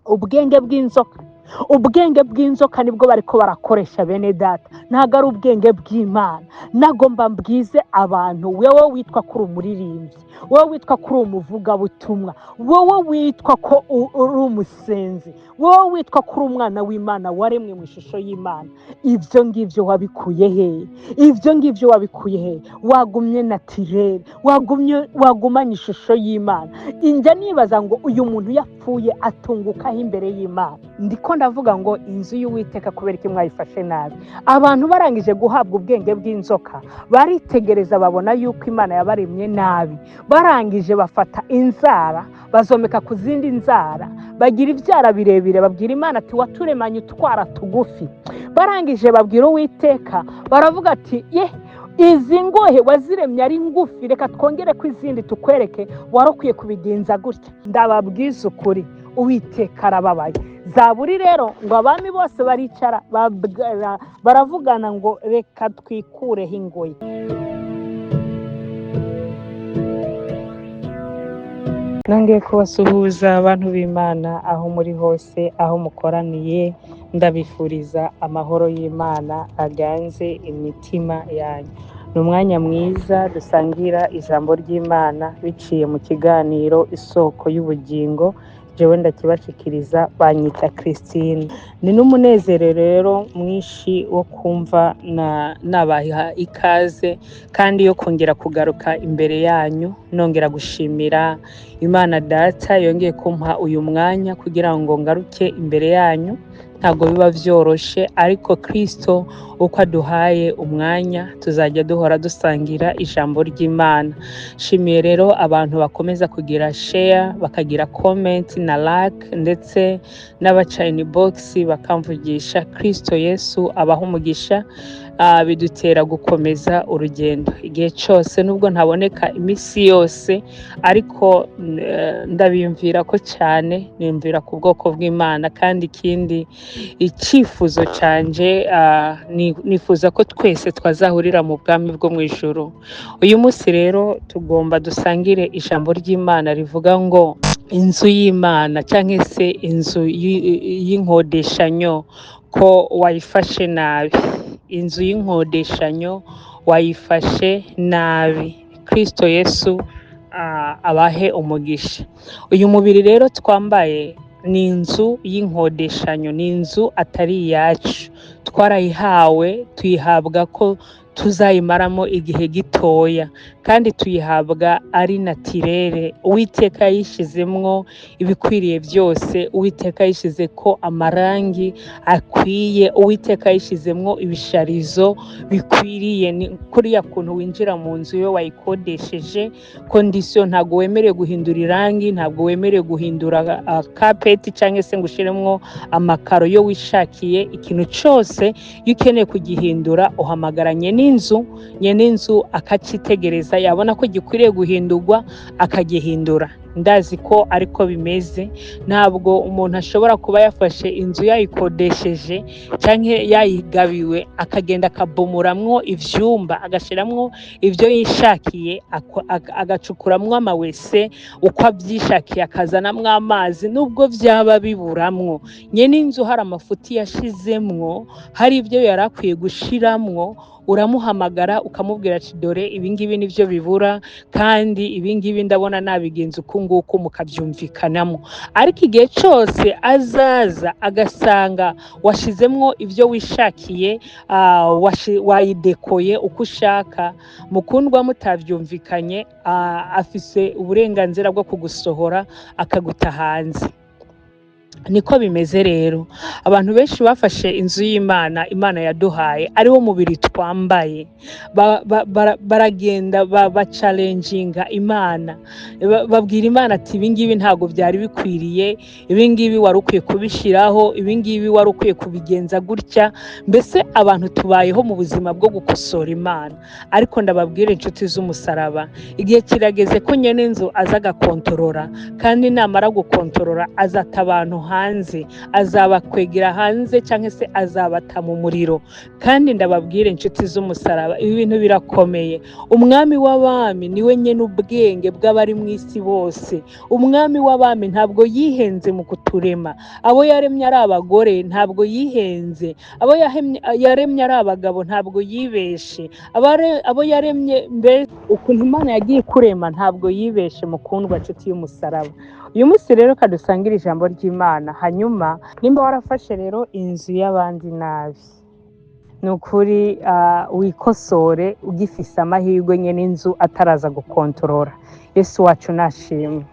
Ubwenge bw'inzoka, ubwenge bw'inzoka nibwo bariko barakoresha, bene data, ntabwo ari ubwenge bw'Imana. Nagomba mbwize abantu: wowe witwa ko uri umuririmbyi, wowe witwa ko uri umuvugabutumwa, wowe witwa ko uri umusenzi, wowe witwa ko uri umwana w'Imana waremwe mu ishusho y'Imana, ibyo ngibyo wabikuye hehe? Ibyo ngibyo wabikuye hehe? Wagumye naturel, wagumye, wagumanye ishusho y'Imana. Njya nibaza ngo uyu muntu yapfuye atungukaho imbere y'Imana. Ndiko ndavuga ngo inzu y'Uwiteka, kubera ko mwayifashe nabi. Abantu barangije guhabwa ubwenge bw'inzoka, baritegereza babona yuko Imana yabaremye nabi. Barangije bafata inzara bazomeka ku zindi nzara, bagira ibyara birebire, babwira Imana ati: "Waturemanye utwara tugufi." Barangije babwira Uwiteka, baravuga ati: "Ye, izi ngohe waziremye ari ngufi, reka twongere ko izindi tukwereke wari ukwiye kubigenza gutya." Ndababwiza ukuri, Uwiteka arababaye. Zaburi rero ngo abami bose baricara baravugana ngo: "Reka twikureho ingoyi." Nongeye kubasuhuza, abantu b'Imana, aho muri hose, aho mukoraniye. Ndabifuriza amahoro y'Imana aganze imitima yanyu. Ni umwanya mwiza dusangira ijambo ry'Imana biciye mu kiganiro Isoko y'Ubugingo. Jewe ndakibashikiriza, banyita Christine. Ni n'umunezero rero mwinshi wo kumva nabaha ikaze kandi yo kongera kugaruka imbere yanyu, nongera gushimira Imana Data yongeye kumpa uyu mwanya kugira ngo ngaruke imbere yanyu. Ntabwo biba byoroshe, ariko Kristo uko aduhaye umwanya tuzajya duhora dusangira ijambo ry'Imana. Nshimiye rero abantu bakomeza kugira share, bakagira comment na like, ndetse n'abaca inbox bakamvugisha. Kristo Yesu abaha umugisha. Bidutera gukomeza urugendo igihe cyose, nubwo ntaboneka iminsi yose, ariko ndabiyumvira ko cyane niyumvira ku bwoko bw'Imana. Kandi ikindi, icyifuzo cyanjye, nifuza ko twese twazahurira mu bwami bwo mu ijuru. Uyu munsi rero tugomba dusangire ijambo ry'Imana rivuga ngo inzu y'Imana cyangwa se inzu y'inkodeshanyo ko wayifashe nabi. Inzu y'inkodeshanyo wayifashe nabi. Kristo Yesu abahe umugisha. Uyu mubiri rero twambaye ni inzu y'inkodeshanyo, ni inzu atari iyacu. Twarayihawe, tuyihabwa ko tuzayimaramo igihe gitoya, kandi tuyihabwa ari naturel. Uwiteka yayishyizemwo ibikwiriye byose, Uwiteka yishyize ko amarangi akwiye, Uwiteka yishyizemwo ibisharizo bikwiriye. Ni kuriya kuntu winjira mu nzu iyo wayikodesheje, condition ntabwo wemerewe guhindura irangi, ntabwo wemerewe guhindura carpet cyangwa se ngo ushyiremo amakaro yo wishakiye. Ikintu cyose iyo ukeneye kugihindura uhamagara nyeninzu, nyeninzu akacyitegereza, yabona ko gikwiriye guhindurwa akagihindura. Ndazi ko ariko bimeze. Ntabwo umuntu ashobora kuba yafashe inzu yayikodesheje cyangwa yayigabiwe, akagenda akabomoramwo ivyumba, agashiramwo ibyo yishakiye, agacukuramwo amawese uko abyishakiye, akazanamwo amazi nubwo byaba biburamwo. Nyene inzu hari amafuti yashizemwo, hari ibyo yari akwiye gushiramwo, uramuhamagara ukamubwira ati: "Dore ibingibi nibyo bibura, kandi ibingibi ndabona nabigenza uku nguku," mukabyumvikanamo. Ariko igihe cyose azaza agasanga washizemwo ibyo wishakiye, wayidekoye uko ushaka, mukundwa, mutabyumvikanye, afise uburenganzira bwo kugusohora akaguta hanze. Niko bimeze rero. Abantu benshi bafashe inzu y'Imana, Imana yaduhaye, ariwo mubiri twambaye, baragenda bachallenginga Imana. Babwira Imana ati: "Ibingibi ntabwo byari bikwiriye, ibingibi wari ukwiye kubishyiraho, ibingibi wari ukwiye kubigenza gutya." Mbese abantu tubayeho mu buzima bwo gukosora Imana. Ariko ndababwira, inshuti z'umusaraba, igihe kirageze ko nyene inzu aza agakontorora, kandi namara gukontorora azata abantu hanze. hanze, azabakwegera hanze cyangwa se azabata mu muriro. Kandi ndababwire inshuti z'umusaraba, ibi bintu birakomeye. Umwami w'abami niwe nyene ubwenge bw'abari mu isi bose. Umwami w'abami ntabwo yihenze mu kuturema. Abo yaremye ari abagore ntabwo yihenze, abo yaremye ari abagabo ntabwo yibeshe, abo yaremye mbese ukuntu Imana yagiye ikurema ntabwo yibeshe. Mukundwa nshuti y'umusaraba, uyu munsi rero kadusangire ijambo ry'Imana. Hanyuma nimba warafashe rero inzu y'abandi nabi, ni ukuri wikosore ugifise amahirwe nyene inzu ataraza gukontorora. Yesu wacu nashimwe.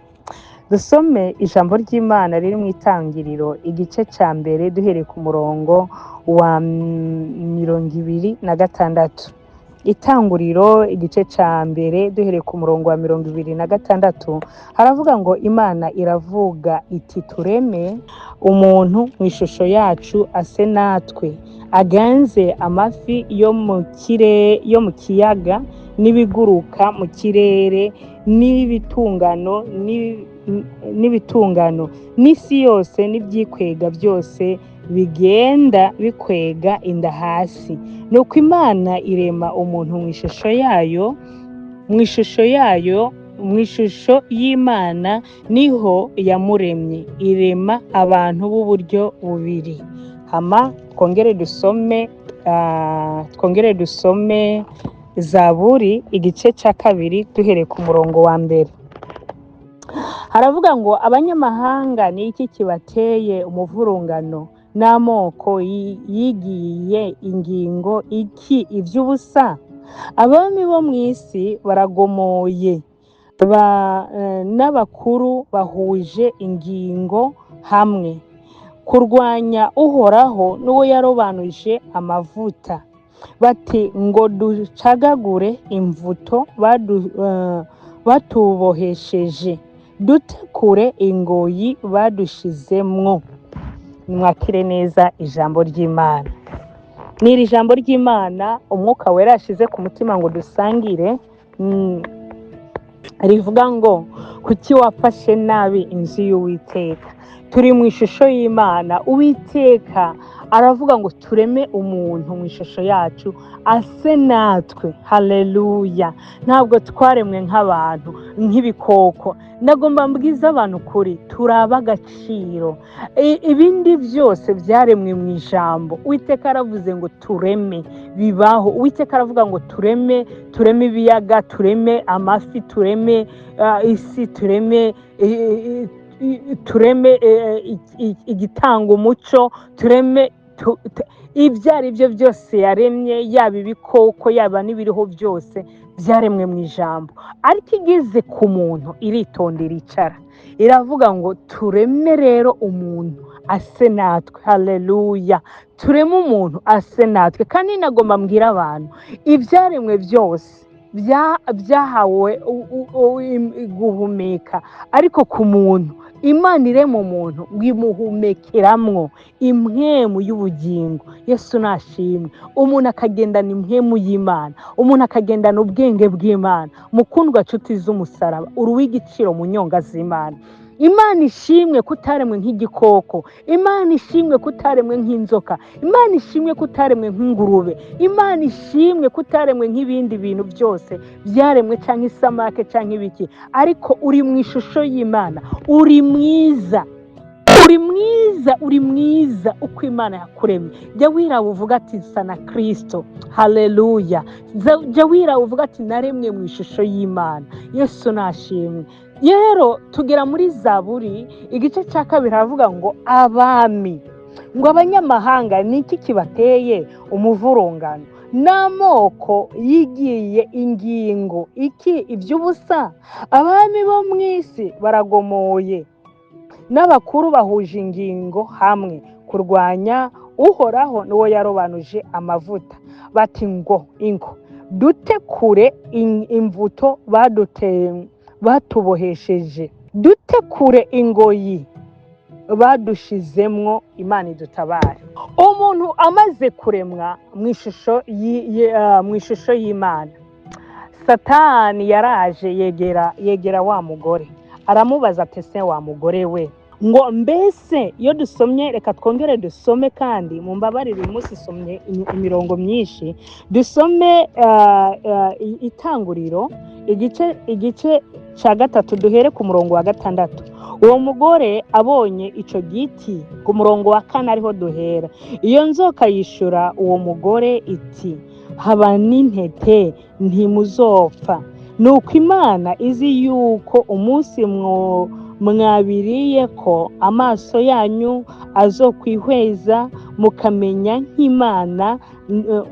Dusome ijambo ry'Imana riri mu Itangiriro igice ca mbere, duhereye ku murongo wa 26. Itanguriro igice ca mbere duhereye ku murongo wa 26, haravuga ngo Imana iravuga iti tureme umuntu mu ishusho yacu ase natwe, aganze amafi yo mu kirere, yo mu kiyaga, n'ibiguruka mu kirere, n'ibitungano n'isi yose, n'ibyikwega byose bigenda bikwega inda hasi. Nuko Imana irema umuntu mu ishusho yayo, mu ishusho yayo, mu ishusho y'Imana niho yamuremye, irema abantu b'uburyo bubiri. Hama twongere dusome Zaburi igice cya kabiri duhereye ku murongo wa mbere. Haravuga ngo abanyamahanga ni iki kibateye umuvurungano, n'amoko yigiye ingingo iki iby'ubusa? Abami bo mu isi baragomoye, n'abakuru bahuje ingingo hamwe kurwanya Uhoraho n'uwo yarobanuje amavuta, bati ngo ducagagure imvuto batubohesheje, dutekure ingoyi badushizemwo. Mwakire neza ijambo ry'Imana. Ni iri jambo ry'Imana Umwuka Wera yashize ku mutima ngo dusangire, rivuga ngo kuki wafashe nabi inzu y'Uwiteka? Turi mu ishusho y'Imana. Uwiteka aravuga ngo tureme umuntu mu ishusho yacu ase natwe. Haleluya! Ntabwo twaremwe nk'abantu, nk'ibikoko. Ndagomba mbwize abantu ukuri, turaba agaciro. Ibindi byose byaremwe mu ijambo. Uwiteka aravuze ngo tureme, bibaho. Uwiteka aravuga ngo tureme, tureme ibiyaga, tureme amafi, tureme isi, tureme tureme igitanga umuco, tureme ibyo ari byo byose yaremye, yaba ibikoko, yaba n'ibiriho byose byaremwe mu ijambo. Ariko igeze ku muntu iritonda, iricara, iravuga ngo tureme rero umuntu ase natwe. Haleluya! Tureme umuntu ase natwe. Kandi nagomba mbwira abantu, ibyaremwe byose byahawe guhumeka, ariko ku muntu Imana irema umuntu ngo imuhumekeramwo impwemu y'ubugingo. Yesu nashimwe. Umuntu akagendana impwemu y'Imana, umuntu akagendana ubwenge bw'Imana. Mukundwa nshuti z'umusaraba, uri uw'igiciro mu nyonga z'Imana. Imana ishimwe kutaremwe nk'igikoko, Imana ishimwe kutaremwe nk'inzoka, Imana ishimwe kutaremwe nk'ingurube, Imana ishimwe kutaremwe nk'ibindi bintu byose byaremwe, cyangwa isamake cyangwa ibiki, ariko uri mu ishusho y'Imana, uri mwiza, uri mwiza, uri mwiza uko Imana yakuremye. Jya wiraba uvuga ati nsa na Kristo. Haleluya! Jya wiraba uvuga ati naremwe mu ishusho y'Imana. Yesu nashimwe. Rero tugera muri Zaburi igice cya kabiri, haravuga ngo abami, ngo abanyamahanga ni iki kibateye umuvurungano, n'amoko yigiye ingingo iki iby'ubusa? Abami bo mu isi baragomoye, n'abakuru bahuje ingingo hamwe kurwanya Uhoraho n'uwo yarobanuje amavuta, bati ngo ingo dute kure imvuto batubohesheje, dute kure ingoyi badushizemwo. Imana idutabare. Umuntu amaze kuremwa mu ishusho y'Imana, Satani yaraje yegera wa mugore, aramubaza ati ese wa mugore we, Ngo mbese iyo dusomye, reka twongere dusome kandi mumbabarire, uyu munsi isomye imirongo myinshi. Dusome Itanguriro igice cya 3, duhere ku murongo wa 6. Uwo mugore abonye icyo giti, ku murongo wa 4 ariho duhera. Iyo nzoka yishura uwo mugore iti: "Haba n'intete, ntimuzopfa. Nuko Imana izi yuko umunsi mwabiriye ko amaso yanyu azokwihweza, mukamenya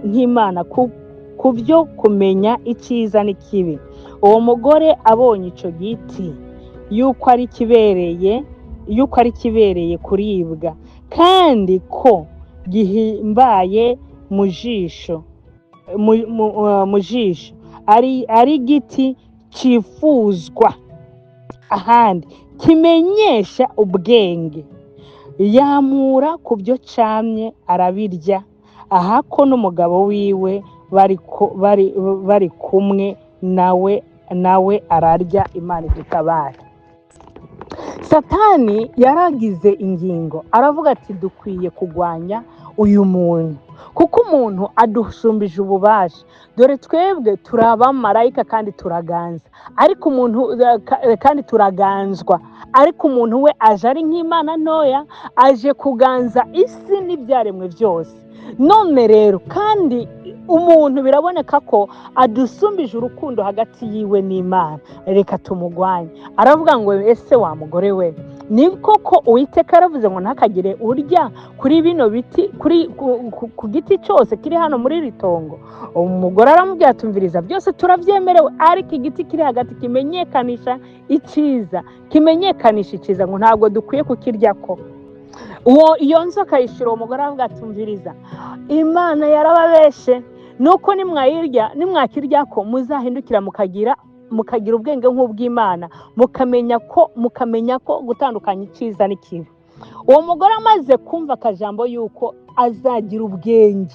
nk'Imana ku byo kumenya icyiza n'ikibi." Uwo mugore abonye icyo giti yuko ari kibereye kuribwa, kandi ko gihimbaye mu jisho, ari igiti cyifuzwa ahandi kimenyesha ubwenge, yamura ku byo camye arabirya. Ahako n'umugabo wiwe bari kumwe nawe, nawe ararya. Imana idutabare. Satani yaragize ingingo, aravuga ati: "Dukwiye kurwanya uyu muntu, kuko umuntu adusumbije ububasha. Dore twebwe turi abamarayika kandi turaganza, ariko umuntu kandi turaganzwa, ariko umuntu we aje ari nk'Imana ntoya, aje kuganza isi n'ibyaremwe byose. None rero kandi umuntu biraboneka ko adusumbije urukundo hagati yiwe n'Imana, reka tumugwanye." Aravuga ngo: "Ese wa mugore we, ni koko Uwiteka yaravuze ngo ntakagire urya kuri bino biti, kuri ku giti cyose kiri hano muri iri tongo?" Umugore aramubwira: "Tumviriza, byose turabyemerewe, ariko igiti kiri hagati kimenyekanisha icyiza, ngo ntabwo dukwiye kukirya." Ko uwo iyo nzoka yishyura uwo mugore, aravuga ati: "Umviriza, Imana yarababeshe. Nuko nimwayirya, nimwakirya ko muzahindukira mukagira ubwenge nk'ubw'Imana, mukamenya ko gutandukanya icyiza n'ikibi." Uwo mugore amaze kumva akajambo yuko azagira ubwenge,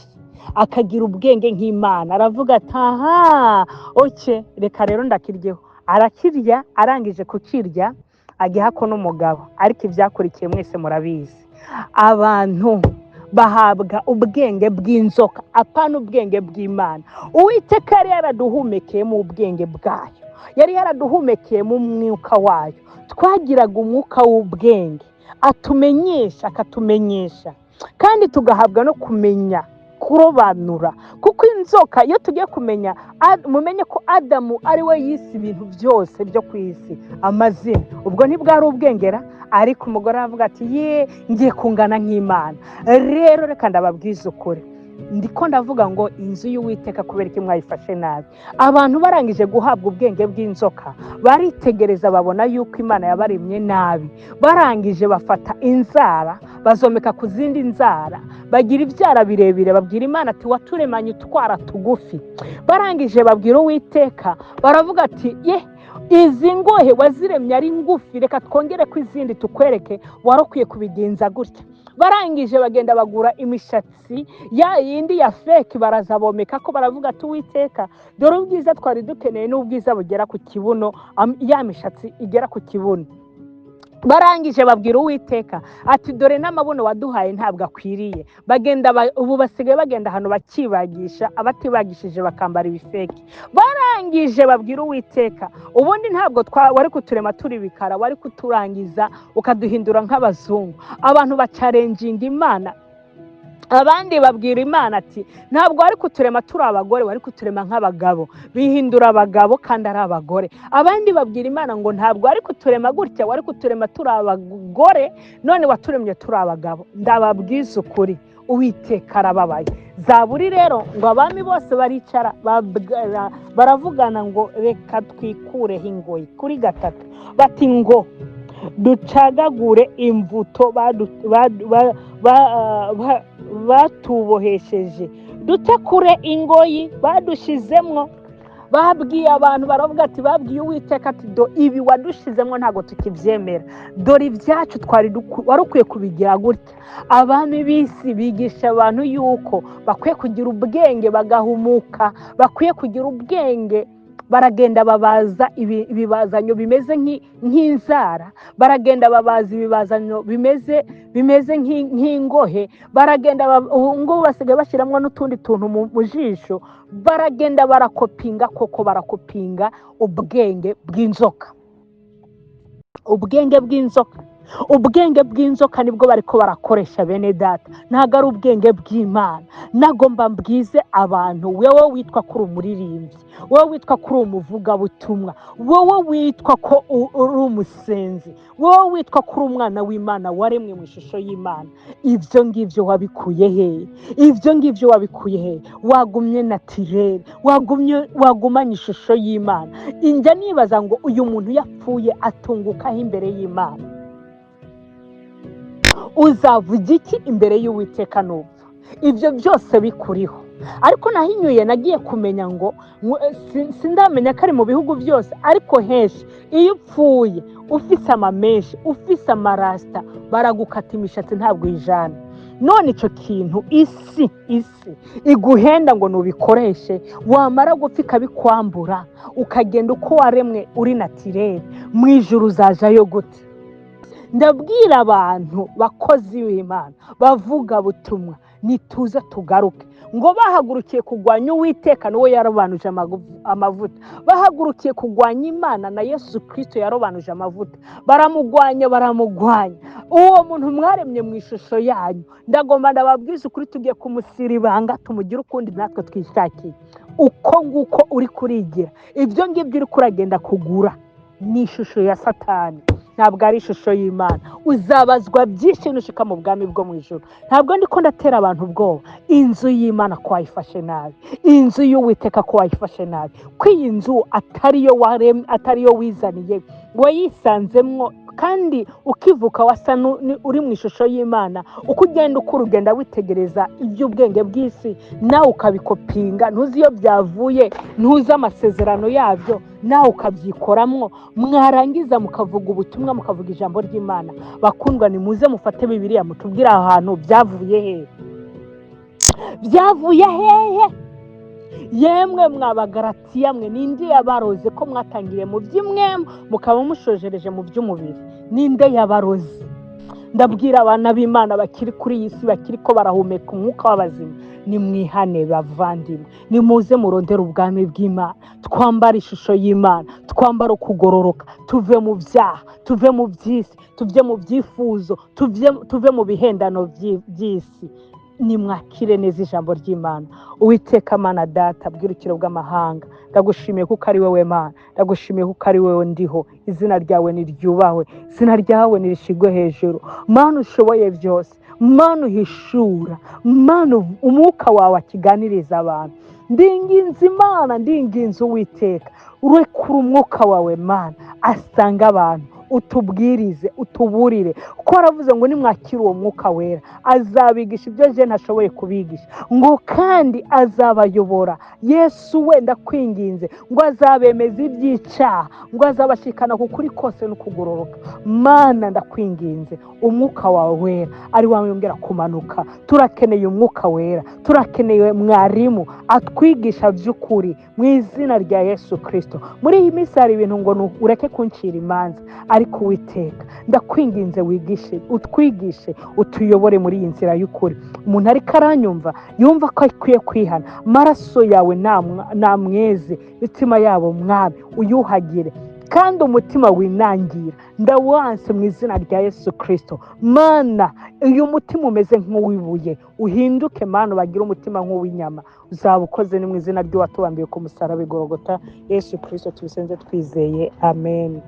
akagira ubwenge nk'Imana, aravuga ati: "Aha, okay, reka rero ndakiryeho." Arakirya. Arangije kukirya agihako n'umugabo. Ariko ibyakurikiye mwese murabizi. Abantu bahabwa ubwenge bw'inzoka, apana ubwenge bw'Imana. Uwiteka yari yaraduhumekeye mu ubwenge bwayo, yari yaraduhumekeye mu mwuka wayo. Twagiraga umwuka w'ubwenge atumenyesha, akatumenyesha, kandi tugahabwa no kumenya kurobanura. Kuko inzoka, iyo tugiye kumenya, mumenye ko Adamu ari we yise ibintu byose byo ku isi amazina. Ubwo ntibwari ubwengera? Ariko umugore aravuga ati: "Ye, ngiye kungana nk'Imana." Rero reka ndababwiza ukuri, ndiko ndavuga ngo inzu y'Uwiteka, kubera ko mwayifashe nabi. Abantu barangije guhabwa ubwenge bw'inzoka, baritegereza babona yuko Imana yabaremye nabi. Barangije bafata inzara bazomeka ku zindi nzara, bagira ibyara birebire. Babwira Imana ati: "Waturemanye utwara tugufi." Barangije babwira Uwiteka, baravuga ati: "Ye, izi ngohe waziremye ari ngufi, reka twongere ko izindi tukwereke wari ukwiye kubigenza gutya." Barangije bagenda bagura imishatsi ya yindi ya fake, baraza bomeka ko, baravuga ati: "Uwiteka, dore ubwiza twari dukeneye n'ubwiza bugera ku kibuno, ya mishatsi igera ku kibuno." Barangije babwira Uwiteka ati: "Dore n'amabuno waduhaye ntabwo akwiriye." Bagenda ubu basigaye bagenda ahantu bakibagisha, abatibagishije bakambara ibifake. Barangije babwira Uwiteka: "Ubundi ntabwo wari kuturema turi bikara, wari kuturangiza ukaduhindura nk'abazungu." Abantu bachallenginga Imana. Abandi babwira Imana ati: "Ntabwo wari kuturema turi abagore, wari kuturema nk'abagabo." Bihindura abagabo kandi ari abagore. Abandi babwira Imana ngo: "Ntabwo wari kuturema gutya, wari kuturema turi abagore, none waturemye turi abagabo." Ndababwiza ukuri, Uwiteka arababaye. Zaburi rero ngo abami bose baricara, baravugana ngo: "Reka twikureho ingoyi." Kuri gatatu bati ngo: "Ducagagure imbuto batubohesheje, dute kure ingoyi badushizemwo." Babwiye abantu, baravuga ati, babwiye Uwiteka ati: "Do ibi wadushizemo ntabwo tukibyemera, dore ibyacu twari wari ukwiye kubigira gutya." Abami b'isi bigisha abantu yuko bakwiye kugira ubwenge bagahumuka, bakwiye kugira ubwenge. Baragenda babaza ibibazanyo bimeze nk'inzara, baragenda babaza ibibazanyo bimeze nk'ingohe, baragenda ubu ngubu basigaye bashyiramo n'utundi tuntu mu jisho, baragenda barakopinga koko, barakopinga ubwenge bw'inzoka. Ubwenge bw'inzoka, ubwenge bw'inzoka nibwo bariko barakoresha, bene data, ntabwo ari ubwenge bw'Imana. Nagomba mbwize abantu, wowe witwa ko uri umuririmbyi, wowe witwa ko uri umuvugabutumwa, wowe witwa ko uri umusenzi, wowe witwa ko uri umwana w'Imana waremwe mu ishusho y'Imana, ibyo ngibyo wabikuye hehe? Ibyo ngibyo wabikuye hehe? Wagumye naturel, wagumanye ishusho y'Imana. Njya nibaza ngo uyu muntu yapfuye atungukaho imbere y'Imana, uzavuga iki imbere y'Uwiteka nupfa ibyo byose bikuriho? Ariko nahinyuye, nagiye kumenya ngo sindamenya ko ari mu bihugu byose, ariko henshi iyo upfuye ufise amamenshi, ufise amarasita, baragukata imishatsi, ntabwo uyijana. None icyo kintu isi iguhenda ngo nubikoreshe, wamara gupfa ikabikwambura, ukagenda uko waremwe uri naturel, mu ijuru uzajayo gute? Ndabwira abantu, bakozi b'Imana, bavuga butumwa, nituze tugaruke. Ngo bahagurukiye kurwanya Uwiteka n'uwo yarobanuje amavuta, bahagurukiye kurwanya Imana na Yesu Kirisito yarobanuje amavuta, baramugwanya, baramugwanya. Uwo muntu mwaremye mu ishusho yanyu, ndagomba ndababwiza ukuri, tugiye kumusira ibanga, tumugire ukundi natwe twishakiye. Uko nguko uri kurigira, ibyo ngibyo uri kuragenda kugura ni ishusho ya Satani, ntabwo ari ishusho y'Imana. Uzabazwa byinshi nushika mu bwami bwo mu ijuru. Ntabwo ndiko ndatera abantu ubwoba. Inzu y'Imana ko wayifashe nabi, inzu y'Uwiteka ko wayifashe nabi, ko iyi nzu atariyo waremye, atariyo wizaniye, wayisanzemwo, kandi ukivuka wasa uri mu ishusho y'Imana. Uko ugenda ukura, ugenda witegereza iby'ubwenge bw'isi, nawe ukabikopinga, ntuzi iyo byavuye, ntuzi amasezerano yabyo, nawe ukabyikoramwo. Mwarangiza mukavuga ubutumwa, mukavuga ijambo ry'Imana. Bakundwa, nimuze mufate Bibiliya, mutubwire aho hantu byavuye hehe, byavuye hehe? Yemwe mwabagaratiya mwe, ninde yabaroze ko mwatangiriye mu by'imwemu, mukaba mushojereje mu by'umubiri? Ninde yabaroze? Ndabwira abana b'Imana bakiri kuri iyi si, bakiri ko barahumeka umwuka w'abazima, nimwihane bavandimwe, nimuze murondere ubwami bw'Imana, twambare ishusho y'Imana, twambare ukugororoka, tuve mu byaha, tuve mu by'isi, tuve mu byifuzo, tuve mu bihendano by'isi. Nimwakire neza ijambo ry'Imana. Uwiteka Mana Data bw'irukiro bw'amahanga, ndagushimiye kuko ari wowe Mana, ndagushimiye kuko ari wowe ndiho. Izina ryawe niryubahwe, izina ryawe nirishigwe hejuru. Mana ushoboye byose, Mana uhishura, Mana umwuka wawe akiganiriza abantu, ndinginze Imana, ndinginze Uwiteka, urekura umwuka wawe Mana asanga abantu, utubwirize, utuburire, kuko waravuze ngo nimwakira uwo Mwuka Wera azabigisha ibyo je ntashoboye kubigisha, ngo kandi azabayobora. Yesu wenda kwinginze ngo azabemeza iby'icyaha, ngo azabashikana ku kuri kose no kugororoka. Mana, ndakwinginze, umwuka wawe wera ari wawe yongera kumanuka. Turakeneye Umwuka Wera, turakeneye mwarimu atwigisha by'ukuri, mu izina rya Yesu Kirisito. Muri iyi minsi hari ibintu ngo ureke kuncira imanza, ariko Uwiteka ndakwinginze, wigishe, utwigishe, utuyobore muri iyi nzira y'ukuri. Umuntu ariko aranyumva yumva ko akwiye kwihana, amaraso yawe namweze imitima yabo, Mwami, uyuhagire, kandi umutima winangira ndawanse mu izina rya Yesu Kirisito. Mana, uyu mutima umeze nk'uw'ibuye uhinduke, Mana, bagire umutima nk'uw'inyama. Uzaba ukoze. Ni mu izina ry'uwatubambiye ku musaraba i Gorogota, Yesu Kirisito, tubisenze twizeye, amen.